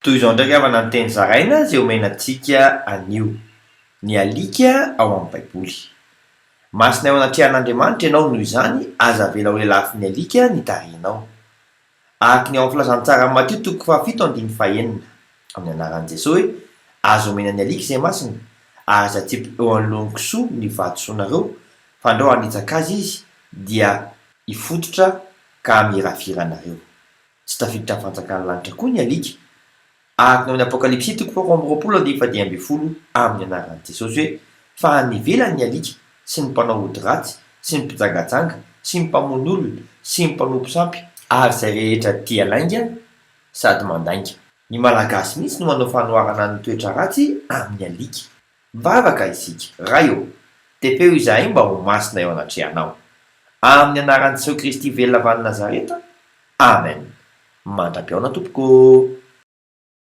Toy izao indray angamba ny teny zaraina izay omena antsika anio, Ny alika ao amin'ny Baiboly. Masina eo anatrehan'Andriamanitra ianao noho izany aza avela ho lelafin'ny alika ny tarehinao. Araka ny ao amin'ny Filazantsaran'i Matio toko fahafito andininy fahenina, amin'ny anaran'i Jesoa hoe, Aza omena ny alika izay masina, ary aza atsipy eo anoloan'ny kisoa ny vatosoanareo, fandrao hanitsaka azy izy, dia hifototra ka hamirafira anareo. Tsy tafiditra amin'ny fanjakan'ny lanitra koa ny alika. Araka ny ao amin'ny Apokalypsy toko faharoa amby 20 andininy faha-15 amin'ny anaran'i Jesosy hoe, Fa any ivelany ny alika, sy ny mpanao ody ratsy, sy ny mpijangajanga, sy ny mpamono olona, sy ny mpanompo sampy, ary izay rehetra tia lainga sady mandainga. Ny Malagasy mihitsy no manao fanoharana ny toetra ratsy amin'ny alika. Mivavaka isika, Ray ô, tepeo izahay mba ho masina eo anatrehanao. Amin'ny anaran'i Jesoa Kristy velona avy any Nazareta, Amen. Mandra-pihaona tompoko ô!